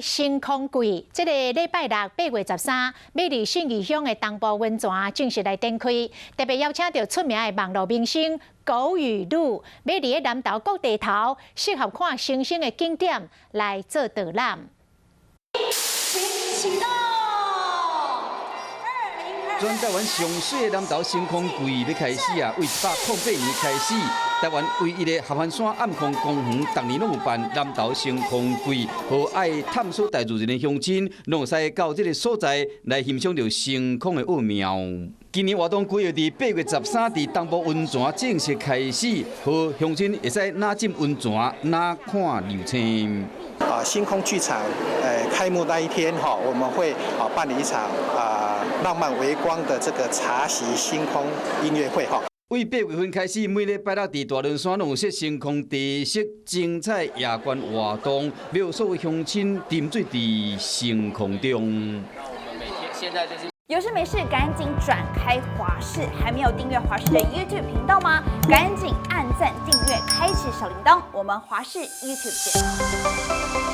星空季，這個禮拜六8月13，欲佇信義鄉的東埔溫泉正式來展開，特別邀請著出名的網路明星狗語錄，欲佇南投各地頭適合看星星的景點來做導覽。啟動。全台灣上媠的南投星空季欲開始啊！對108年開始，台灣唯一的合歡山暗空公園，逐年攏有辦南投星空季，予愛探索大自然的鄉親，攏會使到這个所在來欣賞著星空的奧妙。今年活動規劃佇8月13佇東埔溫泉正式開始，予鄉親會使若浸溫泉，若看流星。啊，星空劇場，開幕那一天哈，我們會啊辦理一場啊浪漫微光的這個茶席星空音樂會哈。對8月份開始，每禮拜六佇大崙山攏有設星空特色精彩夜觀活動，予所有鄉親沉醉佇星空中。有事沒事趕緊轉開華視，還沒有訂閱華視的 YouTube 頻道嗎？趕緊按讚訂閱，開啟小鈴鐺。我們華視 YouTube 見。